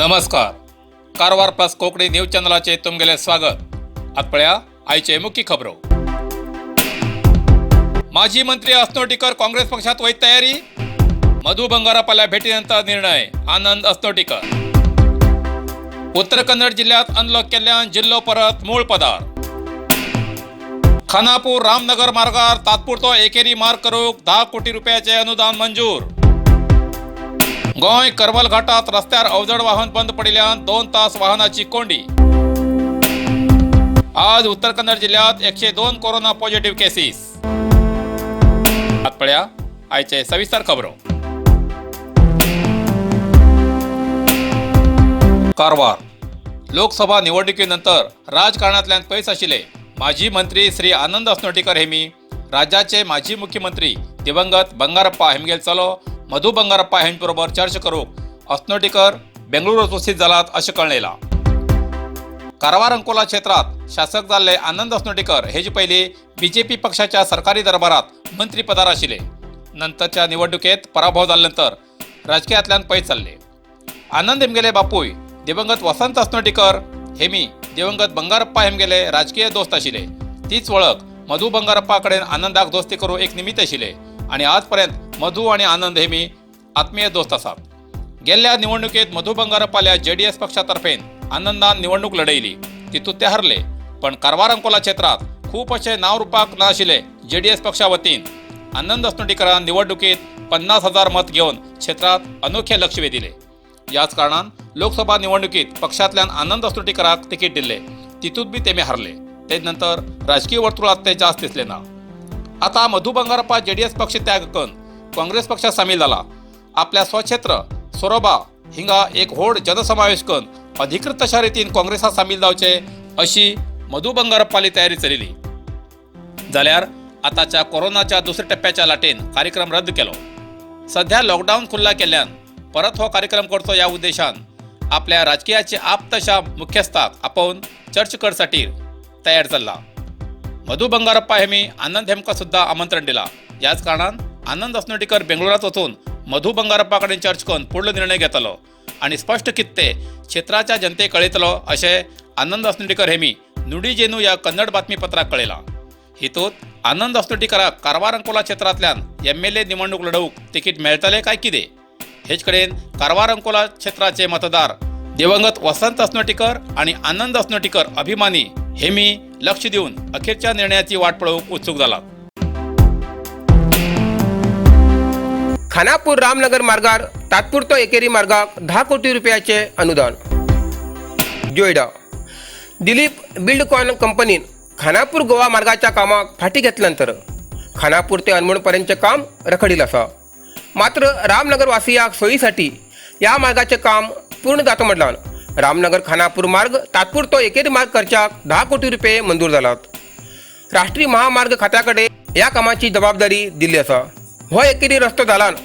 नमस्कार, Karwar plus Konkani news चॅनलाचे तुमगेले स्वागत. आत पळया आयचे मुख्य खबरो. माजी मंत्री असनोटीकर काँग्रेस पक्षात वयत तयारी. मधु बंगारप्पाला भेटीनंतर निर्णय. आनंद असनोटीकर. उत्तर कन्नड जिल्ह्यात अनलॉक केल्ल्यान जिल्लो परत मूळ पदार. खानापूर रामनगर मार्गार तात्पुरतो एकेरी मार्ग करूक 10 कोटी रुपयाचे अनुदान मंजूर. गोंय करवल घाटात रस्त्यार अवजड वाहन बंद पडिल्ल्यान 2 तास वाहनाची कोंडी. आज उत्तर कन्नड जिल्ह्यात 102 कोरोना पॉझिटिव्ह केसीस. पळया आयचे सविस्तर खबरो. कारवार लोकसभा निवडणुकीनंतर राजकारणातल्यान पयस आशिल्ले माजी मंत्री श्री आनंद असनोटीकर हेमी राज्याचे माजी मुख्यमंत्री दिवंगत बंगारप्पा हेमगेल चलो मधु बंगारप्पा हेंचबरोबर चर्चा करूक असनोटीकर बेंगळुरूत उपस्थित जालात अशें कळ्ळें. कारवार अंकोला क्षेत्रात शासक जाल्ले आनंद असनोटीकर हेजे पयलीं बीजेपी पक्षाच्या सरकारी दरबारात मंत्रीपदार आशिल्ले. नंतरच्या निवडणुकेत पराभव जाल्ले नंतर राजकीयांतल्यान पयस जाल्ले. आनंद हेमगेले बापूय दिवंगत वसंत असनोटीकर हेमी दिवंगत बंगारप्पा हेमगेले राजकीय दोस्त आशिल्ले. तीच वळख मधु बंगारप्पा कडेन आनंदाक दोस्ती करूंक एक निमित्त आशिल्ले आनी आजपर्यंत मधु आनी आनंद हेमी आत्मीय दोस्त आसात. गेल्ल्या निवडणुकेत मधु बंगारप्पाल्या जेडीएस पक्षातर्फेन आनंदान निवडणूक लढयली, तितूंत ते हरले. पण कारवार अंकोला क्षेत्रात खूप अशे नाव रुपाक ना आशिल्ले जेडीएस पक्षा वतीन आनंद असनोटीकरान निवडणुकीत 50,000 मत घेवन क्षेत्रात अनोखे लक्ष वेधिले. याच कारणान लोकसभा निवडणुकीत पक्षांतल्यान आनंद असनोटीकराक तिकीट दिल्ले, तितूंत बी तेमी हारले. ते नंतर राजकीय वर्तुळात ते जास्त दिसले ना. आता मधु बंगारप्पा जेडीएस पक्ष त्याग करून काँग्रेस पक्षात सामील झाला. आपल्या स्वक्षेत्र सोरोबा हिंगा एक व्हड जनसमावेश करून अधिकृत तशा रितीन काँग्रेसात सामील जावचे अशी मधु बंगारप्पाली तयारी चलिल्ली. जाल्यार आताच्या कोरोनाच्या दुसऱ्या टप्प्याच्या लाटेन कार्यक्रम रद्द केलो. सध्या लॉकडाऊन खुल्ला केल्ल्यान परत हो कार्यक्रम करचो ह्या उद्देशान आपल्या राजकीयाचे आप्तशा मुख्यस्थाक आपोवन चर्च करसाठी तयार चल्ला. मधु बंगारप्पा हेमी आनंद हेमकां सुद्दां आमंत्रण दिला. ह्याच कारणान आनंद असनोटीकर बेंगळुरात वचून मधु बंगारप्पा कडेन चर्च करून फुडलो निर्णय घेतलो आनी स्पश्ट कितें क्षेत्राच्या जनतेक कळयतलो अशें आनंद असनोटीकर हेमी नुडी जेनू ह्या कन्नड बातमीपत्राक कळयलां. हितूत आनंद असनोटीकराक कारवार अंकोला क्षेत्रांतल्यान एमएलए निवडणूक लढोवंक तिकीट मेळटलें काय कितें, हेच कडेन कारवार अंकोला क्षेत्राचे मतदार दिवंगत वसंत असनोटीकर आणि आनंद असनोटीकर अभिमानी हेमी लक्ष दिवन अखेरच्या निर्णयाची वाट पळोवंक उत्सूक जाला. खानापूर रामनगर मार्गार तात्पुरतो एकेरी मार्गाक 10 कोटी रुपयाचे अनुदान. जोयडा दिलीप बिल्डकॉन कंपनीन खानापूर गोवा मार्गाच्या कामाक फाटी घेतल्या नंतर खानापूर ते अनमोडपर्यंतचे काम रखडील आसा. मात्र रामनगर वासियाक सोयीसाठी या मार्गाचे काम पूर्ण जाता म्हटल्यान रामनगर खानापूर मार्ग तात्पुरतो एकेरी मार्ग करच्याक 10 कोटी रुपये मंजूर जालात. राष्ट्रीय महामार्ग खात्याकडे या कामाची जबाबदारी दिल्ली आसा. हो एकेरी रस्तो जाल्यान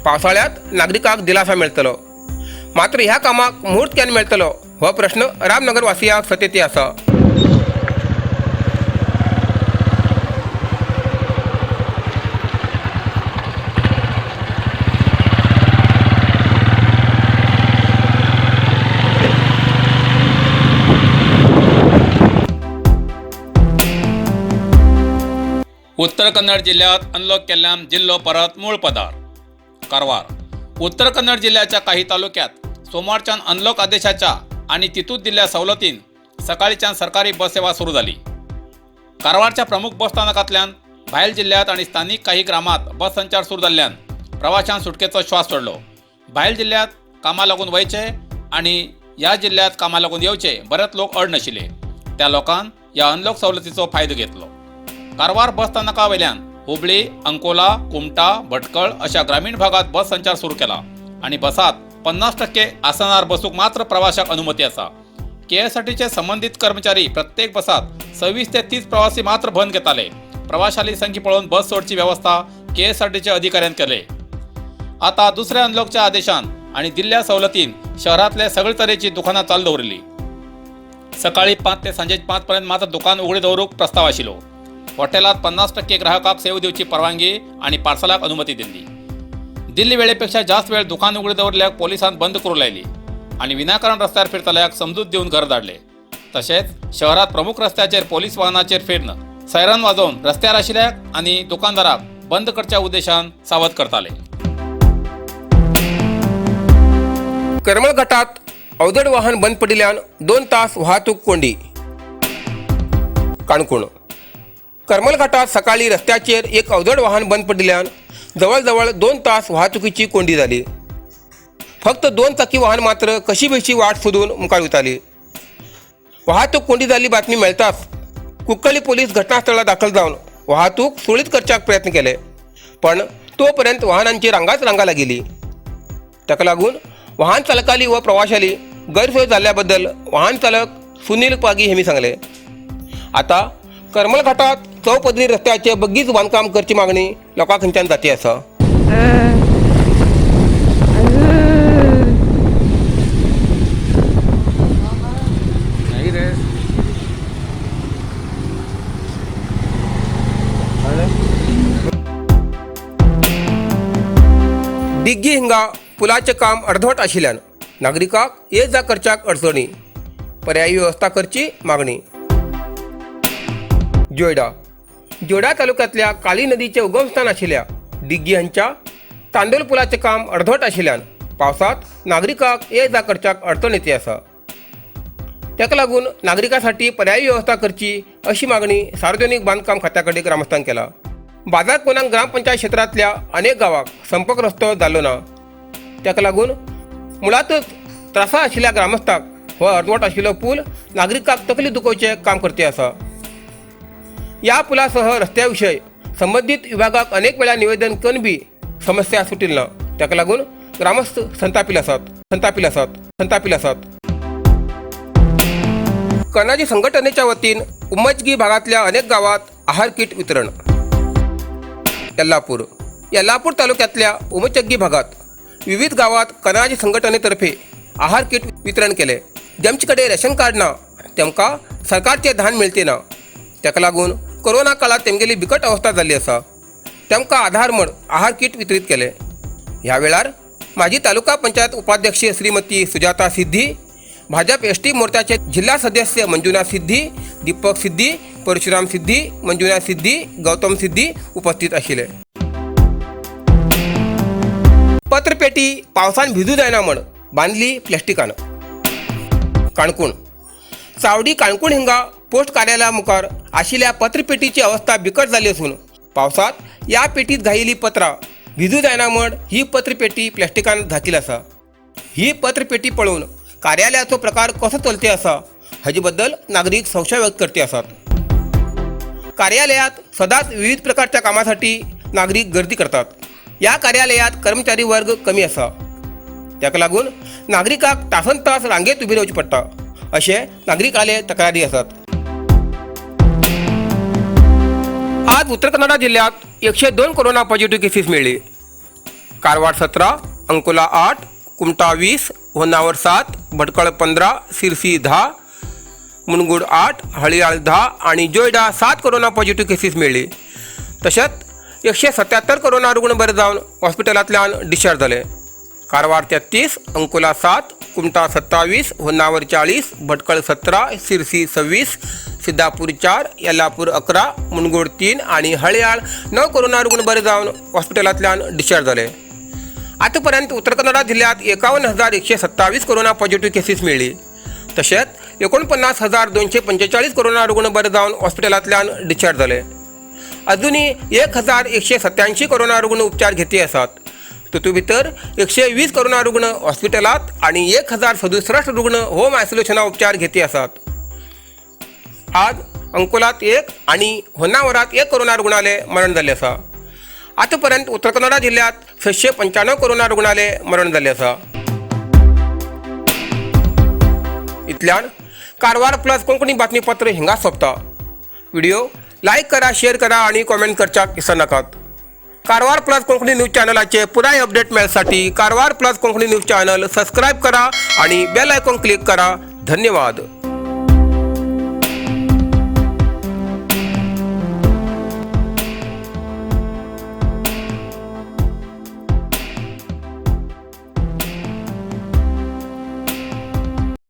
पावसाळ्यात नागरिकांक दिलासा मेळटलो. मात्र ह्या कामाक मुहूर्त केन्ना मेळटलो हो प्रश्न रामनगर वासियांक सतेती आसा. उत्तर कन्नड जिल्ह्यात अनलॉक केल्ल्यान जिल्लो परत मूळ पदार. कारवार उत्तर कन्नड जिल्ह्याच्या काही तालुक्यात सोमवारच्यान अनलॉक आदेशाच्या आणि तितूत दिल्ल्या सवलतीन सकाळीच्यान सरकारी बस सेवा सुरू झाली. कारवारच्या प्रमुख बस स्थानकांतल्यान भायल जिल्ह्यात आणि स्थानिक काही ग्रामात बस संचार सुरू जाल्ल्यान प्रवाशांक सुटकेचो श्वास सोडलो. भायल जिल्ह्यात कामा लागून वयचे आणि ह्या जिल्ह्यात कामा लागून येवचे बरेच लोक अड नाशिल्ले. त्या लोकांक ह्या अनलॉक सवलतीचो फायदो घेतलो. कारवार बस स्थानका वयल्यान हुबळी, अंकोला, कुमटा, भटकळ अशा ग्रामीण भागात बस संचार सुरू केला आणि बसात 50% आसनार बसूक मात्र प्रवाशाक अनुमती आसा. केएसआरटीचे संबंधित कर्मचारी प्रत्येक बसात 26 ते 30 प्रवासी मात्र बंद घेताले. प्रवाशाली संख्या पळोवन बस सोडची व्यवस्था केएसआरटीच्या अधिकाऱ्यान केले. आता दुसऱ्या अनलॉकच्या आदेशान आणि दिल्ल्या सवलतीन शहरातले सगळे तरेची दुकानां चालू दवरिल्ली. सकाळी 5 ते सांजे 5 पर्यंत मात्र दुकान उघडे दवरूंक प्रस्ताव आशिल्लो. हॉटेलात 50% ग्राहकाक सेव दिवची परवानगी आणि पार्सलाक अनुमती दिल्ली. दिल्ली वेळेपेक्षा जास्त वेळ दुकान उघडे दवरल्याक पोलिसांत बंद करू लायली. आनी विनाकारण रस्त्यार फिरतल्याक समजूत दिवन घर धाडले. तशेंच शहरात प्रमुख रस्त्याचेर पोलीस वाहनाचेर फिरन सायरन वाजोवन रस्त्यार आशिल्ल्याक आनी दुकानदाराक बंद करच्या उद्देशान सावध करताले. करमळ घाटात अवजड वाहन बंद पडिल्ल्यान 2 तास वाहतूक कोंडी. काणकोण करमल घाटात सकाळी रस्त्याचेर एक अवजड वाहन बंद पडिल्ल्यान जवळजवळ 2 तास वाहतुकीची कोंडी जाली. फक्त 2 चाकी वाहन मात्र कशी बेशी वाट सोदून मुखार वताली. वाहतूक कोंडी जाल्ली बातमी मेळताच कुंकळ्ळी पोलीस घटनास्थळार दाखल जावन वाहतूक सुरळीत करच्याक प्रयत्न केले, पण तोपर्यंत वाहनांची रांगाच रांगा लागिल्ली. ताका लागून वाहन चालकाली व प्रवाशाली गैरसोय जाल्ल्या बद्दल वाहन चालक सुनील पागी हेमी सांगले. आता करमल घाटात चौपदरी रस्त्याचे बग्गीच बांदकाम करची मागणी लोकां खंयच्यान जाती आसा. डिग्गी हिंगा पुलाचें काम अर्धवट आशिल्ल्यान नागरिकांक ये जा करच्याक अडचणी, पर्यायी वेवस्था करची मागणी. जोयडा जोयडा तालुक्यांतल्या काली नदीचें उगमस्थान आशिल्ल्या डिग्गी हांच्या तांदोल पुलाचें काम अर्धवट आशिल्ल्यान पावसांत नागरिकांक ये जा करच्याक अडचण येती आसा. ताका लागून नागरिकांसाठी पर्यायी वेवस्था करची अशी मागणी सार्वजनिक बांदकाम खात्या कडेन ग्रामस्थान केला. बाजार कोनांक ग्रामपंचायत क्षेत्रांतल्या अनेक गांवांक संपर्क रस्तो जालो ना. ताका लागून मुळातच त्रासा आशिल्ल्या ग्रामस्थांक हो अर्दवट आशिल्लो पूल नागरिकांक तकली दुखोवचें काम करती आसा. ह्या पुलासह रस्त्या विशय संबंदीत विभागाक अनेक वेळा निवेदन करून बी समस्या सुटिल ना. ताका लागून ग्रामस्थ संतापील आसात संतापील आसात संतापील आसात. कनाजी संघटनेच्या वतीन उमजगी भागातल्या अनेक गावात आहार किट वितरण. यल्लापूर यल्लापूर तालुक्यातल्या उमचग्गी भागात विविध गावात कनाजी संघटनेतर्फे आहार किट वितरण केले. ज्यांच्याकडे रेशन कार्ड ना तेमकां सरकारचे धान मेळते ना. ताका लागून कोरोना काळात तेमगेली बिकट अवस्था जाल्ली आसा. तेमकां आधार म्हण आहार किट वितरीत केले. ह्या वेळार माजी तालुका पंचायत उपाध्यक्ष श्रीमती सुजाता सिद्धी, भाजप एस टी मोर्चाचे जिल्हा सदस्य मंजुनाथ सिद्धी, दीपक सिद्धी, परशुराम सिद्धी, मंजुनाथ सिद्धी, गौतम सिद्धी उपस्थित आशिल्ले. पत्रपेटी पावसान भिजू जायना म्हण बांदली प्लॅस्टिकान. काणकोण चावडी काणकोण हिंगा पोस्ट कार्यालया मुखार आशिल्ल्या पत्रपेटीची अवस्था बिकट जाली आसून पावसात ह्या पेटीत घायिल्ली पत्रां भिजू जायना म्हण ही पत्रपेटी प्लॅस्टिकान घातिल्ली आसा. ही पत्रपेटी पळोवन कार्यालयाचो प्रकार कसो चलते आसा हाजे बद्दल नागरीक संशय व्यक्त करते आसात. कार्यालयात सदांच विविध प्रकारच्या कामासाठी नागरीक गर्दी करतात. ह्या कार्यालयात कर्मचारी वर्ग कमी आसा. ताका लागून नागरिकांक तासन तास रांगेत उबी रावची पडटा अशें नागरिकाले तक्रारी आसात. आज उत्तर कन्नडा जिल्ह्यात 102 कोरोना पॉझिटिव्ह केसीस मेळ्ळी. कारवार 17, अंकोला 8, कुमटा 20, होन्नावर 7, भटकळ 15, सिरसी 10, मुनगुड 8, हळियाळ 10 आणि जोयडा 7 कोरोना पॉझिटिव्ह केसीस मेळ्ळी. तशेंच 177 कोरोना रुग्ण बरे जावन हॉस्पिटलांतल्यान डिस्चार्ज जाले. कारवार 33, अंकोला 7, कुमटा 27, होन्नावर 40, भटकळ 17, सिरसी 26, सिद्धापूर 4, यल्लापूर 11, मुनगोड 3 आणि हळयाळ 9 कोरोना रुग्ण बरे जावन हॉस्पिटलांतल्यान डिस्चार्ज जाले. आतापर्यंत उत्तर कन्नडा जिल्ह्यात 51,127 कोरोना पॉझिटिव्ह केसीस मेळ्ळी. तशेंच 49,245 कोरोना रुग्ण बरे जावन हॉस्पिटलांतल्यान डिस्चार्ज जाले. अजूनही 1,187 कोरोना रुग्ण उपचार घेती आसात. तातूंत भितर 120 कोरोना रुग्ण हॉस्पिटलांत आनी 1,067 रुग्ण होम आयसोलेशना उपचार घेती आसात. आज अंकोलात 1 आनी होन्नावरात 1 कोरोना रुग्णाले मरण जाल्लें आसा. आतापर्यंत उत्तर कन्नडा जिल्ह्यात 695 कोरोना रुग्णाले मरण जाल्लें आसा. इतल्यान कारवार प्लस कोंकणी बातमीपत्र हिंगा सोंपता. व्हिडिओ लायक करा, शेअर करा आणि कॉमेंट करच्याक विसरनाकात. कारवार प्लस कोंकणी न्यूज चॅनलाचे पुराय update मेळसाठी Karwar plus Konkani news channel subscribe करा आणि बेल आयकॉन क्लिक करा. धन्यवाद.